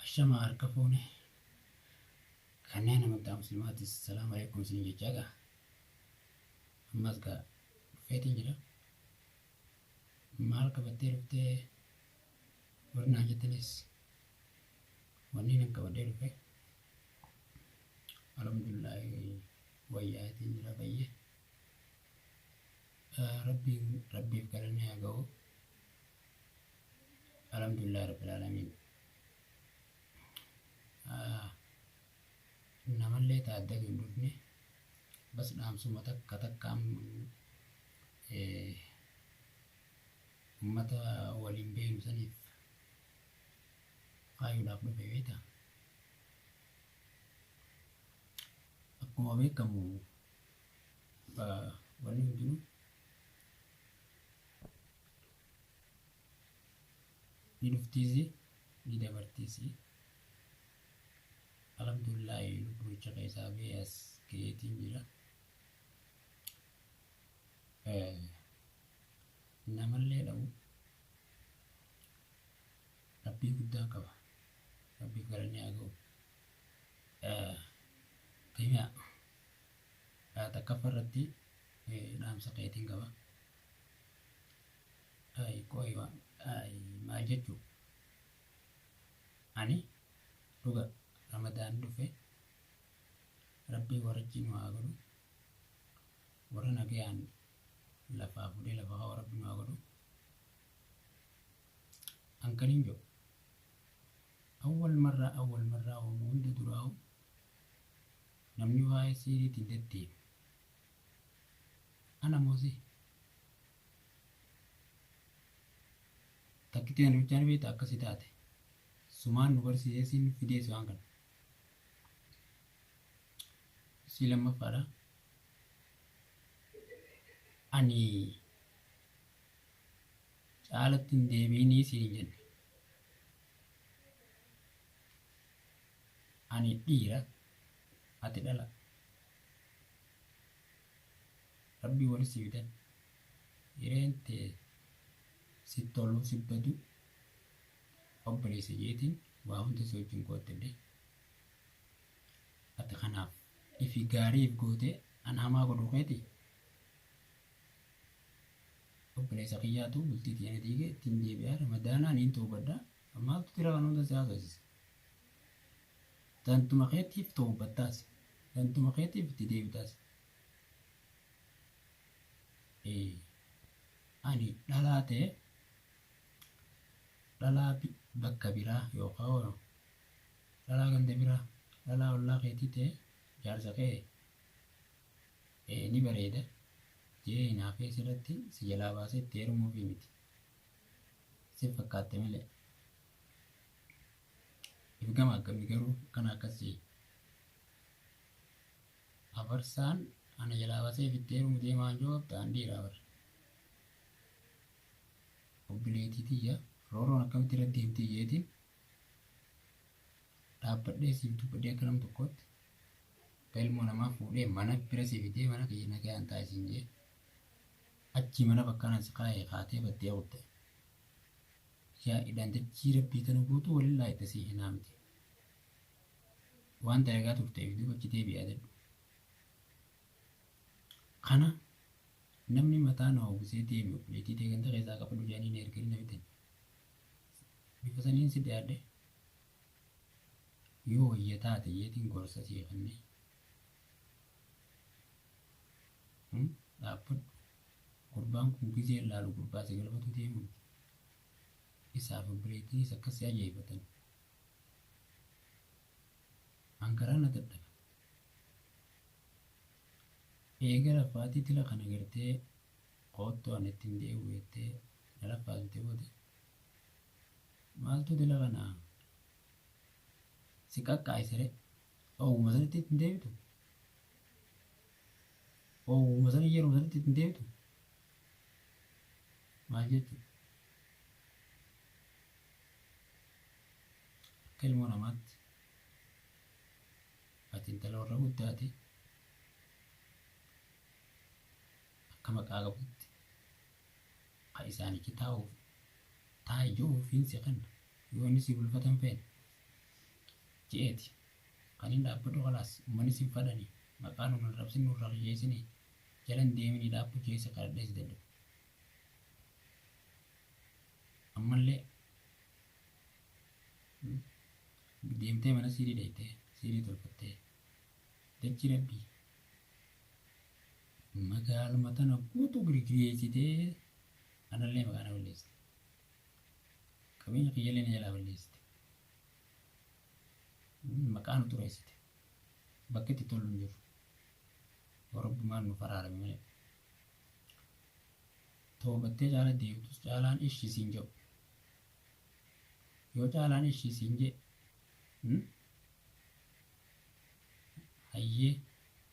Ashamaa harka fuune kanneen amantaa muslimaatis salaamu alaikum isin jechaa gaa ammas gaa dhufeetiin jira. Maal qabattee dhuftee warri naan jettanis wanni nan qabadhee dhufe alhamdulillahi wayyaatiin jira fayyee. Rabbiin rabbiif galanni haa ga'u. Alhamdulillahi rabbil aalamiin. Namallee taaddatu hin dhufne bas dhaamsuma takka takka ummata waliin beeknu saniif kaayuudhaaf dhufe beekta. Akkuma beekamu wanni hundinuu ni dhuftiisi ni dabartiisi. Alhamdulillahi lubbuicha keessaa ba'ee as ga'eetiin jira. Namallee dhabu rabbii guddaa qaba. Rabbiif galanni haa ga'u. Kimiyaa takkaffaa irratti dhaamsa keetiin qaba. Qo'i maal jechuu ani dhuga ramadaan dhufe rabbii warrachi nu haa godhu warra nagayaan lafaa fuudhee lafa haa rabbi nu haa godhu. An kan hin jedhu awwal marraa awwal marraa oomu hunda duraa'u namni waa'ee siiriitiin deddeeme ana moosee takkitti namichaan beekta akkasi taate sumaan nu barsiisee siin fidees waan kana. Si lammaffaadha. Ani caalatti hin deebiinii siin hin jenne. Ani dhiira ati dhala. Rabbii wali si fidan. Hireen tee si toluu si badu obboleessa jeetiin waa hunda si wajjin qooddadhe. Ati kanaaf ifi gaarii if gootee an hamaa godhuu keeti. Obboleessa kiyyaatu bultii tiyya na diige ittiin deebi'aa ramadaanaa niin toobadha. Maaltu tira kan hunda si haasofsiise? Dantuma keetiif toobattaas. Dantuma keetiif itti deebitaas. Ani dhalaa ta'e dhalaa bakka biraa yookaan dhalaa ganda biraa dhalaa ollaa keetii ta'e jaarsa kee ni bareeda jee hinaafee sirratti si jalaa baasee itti heerumuufii miti. Si fakkaatte malee. If gama akkamii garuu kana akkas jee. Afarsaan ana jalaa baasee itti heerumu deemaa jiru qabda an dhiiraa bara. Obboleettii tiyya rooroon akkamitti irra deemti jeetiin dhaabbadhee siif dubbadhee akka nam tokkootti ilmoo namaa fuudhee mana bira si fidee mana kiyya nagaan taasisin jee achi mana bakka kanan si kaa'ee kaatee baddee kutte. Yaa idhaan dachii rabbii tana guutuu waliin laayita si hinaa miti. Waan dalagaa turteef duuba achi deebi'aa jedhu. Kana namni mataa na hawwisee deeme obboleettii ta'e ganda keessaa qabadhu jedhanii na erganii na fidan. Bifa saniin si dhiyaadhe yoo wayya taate jeetiin gorsa sii kennee dhaabbadhu. Gurbaan kun gizee laalu gurbaa si galfatu deemu miti. Isaaf obboleettiinis akkas si ajaa'ibatan. An karaa na dadhaba. Eega lafaatii tila kana gartee koottoo ani ittiin deebi'u jettee na laffaasite booda maaltu tila kana si qaqqaayisere oowwuma sanitti ittiin deebitu oowwuma sanii yeruma sanitti ittiin deebitu maal jechuudha akka ilmoo namaatti ati intala warra guddaati akka maqaa qabutti ka isaanichi taa'uuf taa'e jiruufiin si kenna yoo inni si bulfatan feene. Je'eeti kanin dhaabbadhu kalaas ummanni sin fadhani maqaa nun arrabsin nurra kiyyeessini jalan deemini dhaabbu je'ee si kadhadhee si dadhabe. Ammallee deemtee mana siirii dhayxee siirii tolfattee dachi rabbii magaaluma tana guutuu girgireessitee anallee maqaa na balleessite. Qabeenya kiyyallee na jalaa balleessite. Maqaa nu xureessite. Bakki itti tollu hin jiru. Yoo rabbumaan nuuf araarame malee. Toobattee caala deebtus caalaan ishi siin jedhu. Yoo caalaan ishi siin jedhe hayyee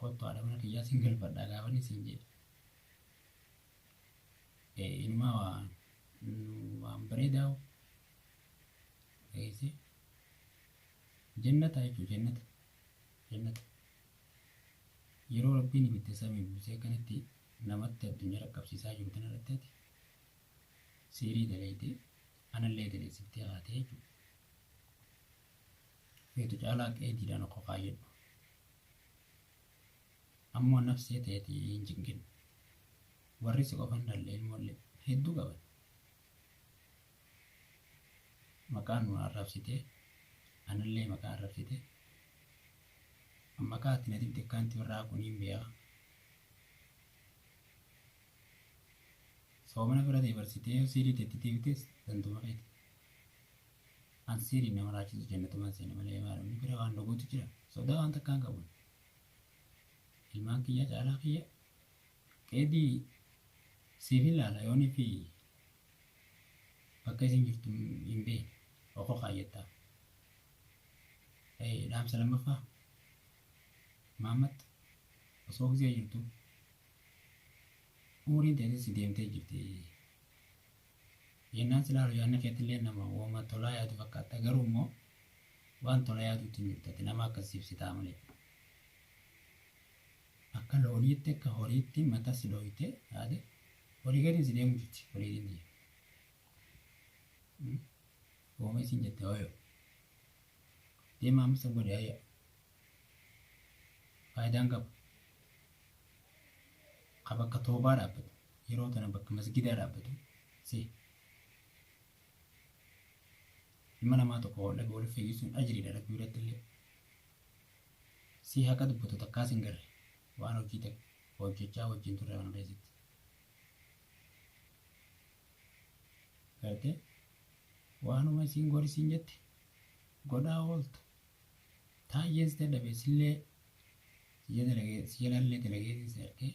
kottu haadha mana kiyyaa siin galfadhaa gaafa inni siin jedhe. Inumaa waan waan bareedaa dhageessee jannata jechuun jannata jannata yeroo rabbiin ibidda samii buusee akkanatti namatti addunyaa dhaqqabsiisaa jiru tana irratti ati siirii daleeytee anallee daleessiftee haatee jechuudha. Feetu caalaa qeediidhaan okkoo kaayyadhu. Ammoo nafsee ta'eeti hin cinqin. Warri si qofan dhalle ilmoollee hedduu qaban. Maqaan nu arrabsitee anallee maqaa arrabsitee maqaa ati na dibde akkaanti irraa kun hin beeka. Soomana bira dabarsitee yoo siirii teetti deebitees danduma keeti. An siiriin nama raachisu jannatumaan seena malee maal inni bira waan dhuguutu jira. Sodaa waan takkaan qabu. Ilmaan kiyya caalaa kiyya qeedii siif hin laala yoonii fi bakka isin jirtu hin beekne okoo kaayyattaa. Dhaamsa lammaffaa Maammat osoo gisee jirtu umuriin teetis si deemtee jirti. Yennaan si laalu yaadni keetillee nama wooma tolaa yaadu fakkaatta garuu immoo waan tola yaaduutti hin jirtu ati nama akkas siif si ta'a malee. Akka looniitti akka horiitti mata si dhooyte yaade olii gadi si deemu jirti olii gadi. Wooma isin jette hoyo. Deema amma san godhe hayya. Faayidaan qabu. Ka bakka toobaa dhaabbatu yeroo tana bakka masgidaa dhaabbatu si. Ilma namaa tokko wal dhabe wal fayyisuun ajriidha rabbi biratti illee. Si haqa dubbatu takkaas hin garre waan hojii takka hojjechaa wajjin turre kana keessatti. Gartee waanuma isiin godhi siin jette godhaa oolta. Taayyeen si dadhabe sillee si jalallee dalagee si argee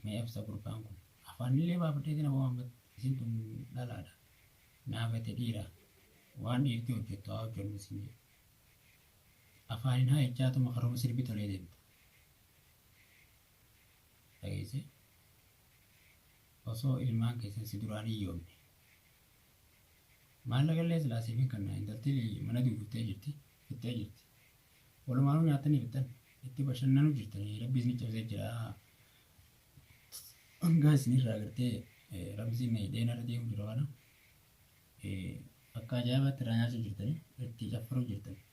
mee ibsa gurbaan kun afaanillee baafadheetiin aboo Muhammad isin tun dhalaadha naafate dhiira waan dhiirti hojjettu haa hojjennu isin jedhe afaaniin haa jechaatuma karuma sirbi tolee deemta dhageesse osoo ilmaan keessan si duraan hiyyoomne Maallaqa illee silaa siif hin kenna. Intalti mana duuftee jirti, fixxee jirti. Walumaanuu nyaattanii fixxan, itti bashannanuu jirtanii, rabbi isin cabsee jira. Hangaa isinirraa gartee rabbi isin hidhee narra deemu jira kana. Akka ajaa'ibaatti irraa nyaachuu jirtanii, itti caffaruu jirtanii.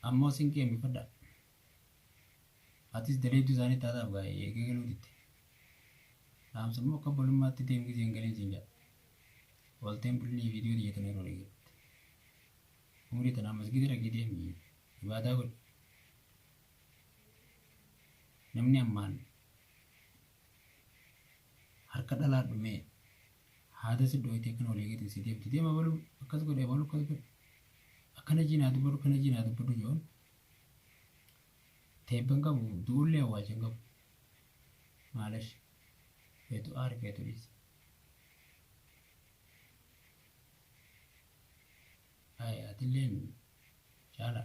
Ammoo sinqii hambifadhaa. Atis daleedduu isaanii taataaf gaa eegee galuu didde. Dhaamsa immoo akka obbolummaatti deem gisee hin galiin siin jedha. Olteen bulnii viidiyoo tiyya tana yeroo dhageeffatte. Umrii tanaa masgida dhaqii deemi ibaadaa godhi. Namni ammaan harka dhalaa dhumee haada si dhooytee akkana walii gadi si deemti deema baluu akkas godhe baluu akkas godhe akkana jiinaa dubbadhu akkana jiinaa dubbadhu joon Teebba hin qabu du'ullee awwaalcha hin qabu. Maalash feetu aari feetu dhiisi. Ayi atilleen caala.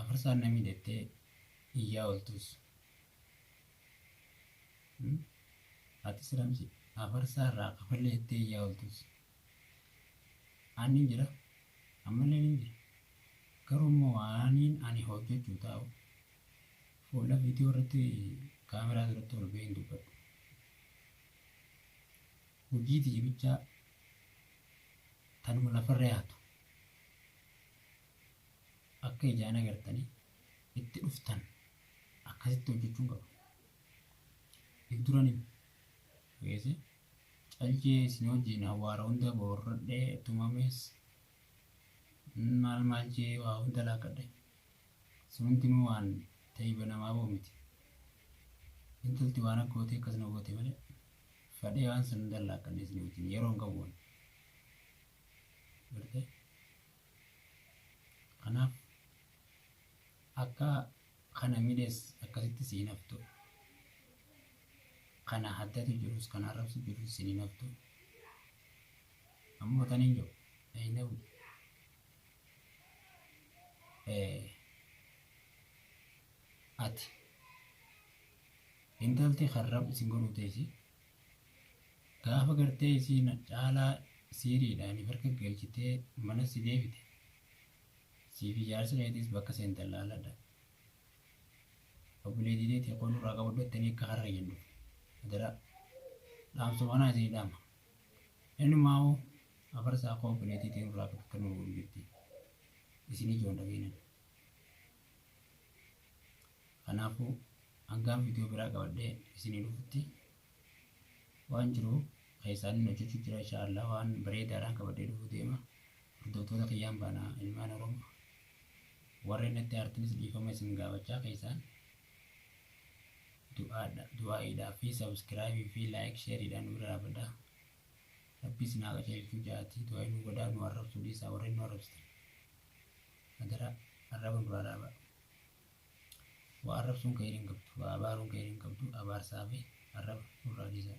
Afarsaan namii dettee iyyaa ooltus. Atis ramsi afarsaa irraa kafallee jettee iyyaa ooltus. Ani nin jira, ammallee nin jira. Garuu immoo waaniin ani hojjechuu taa'u fuula viidiyoo irratti kaameraa duratti ol ba'ee hin dubbadhu. Hojii tiyya bichaa tanuma lafarra yaatu akka ijaan agartanii itti dhuftan akkasitti hojjechuun qaba. If duran himi. Dhageesse calcee isin wajjin awwaara hunda boorradhee tumamees maal maal jee waa hunda laaqadhe. Sun hundinuu waan tayyiba namaa ba'u miti. Intalti waan akka gootee akkas na goote malee fadhee waan san hunda laaqadhe isin wajjin yeroo hin qabu. Gartee? Kanaaf akka kana miidhees akkasitti siin haftu. Kana haddatu jirus kana arrabsu jirus siin haftu. Ammoo taniin jiru Zainabu ati intalti kan rab isin godhuu teessi gaafa gartee isiin caalaa siiriidhaan harka galchitee mana si deebite siif ijaarsa keetis bakka seentan laaladha. Obboleettii teetii qoon irraa qabadhu jettanii akka har'a hin dhufne. Adaraa dhaamsuma kanaa isinii dhaama. Innumaa'uu afarsaa koo obboleettii tee nurraa akka nu godhu jirti. Isinii ijoon dhageenan. Kanaafuu hangaan viidiyoo biraa qabadhee isinii dhufutti waan jiru keessaan inni hojjechuu jira inshaallah waan bareedaadhaan qabadhee dhufuu deema. Hordoftoota kiyyaan baana ilmaan Oromoo. Warreen natti aartinis dhiifama isin gaafachaa keessaan du'aa'iidhaa fi sabskiraayibii fi laayik sheeriidhaan nu bira dhaabadhaa. Rabbi isin haa qajeelchuu ja'atii du'aa'ii nu godhaa nu arrabsuu dhiisaa warreen nu arrabsitan. Adaraa arraba nurraa dhaabaa. Waa arrabsuun ka'ee hin qabdu, waa abaaruun ka'ee hin qabdu, abaarsaa fi arraba nurraa dhiisaa.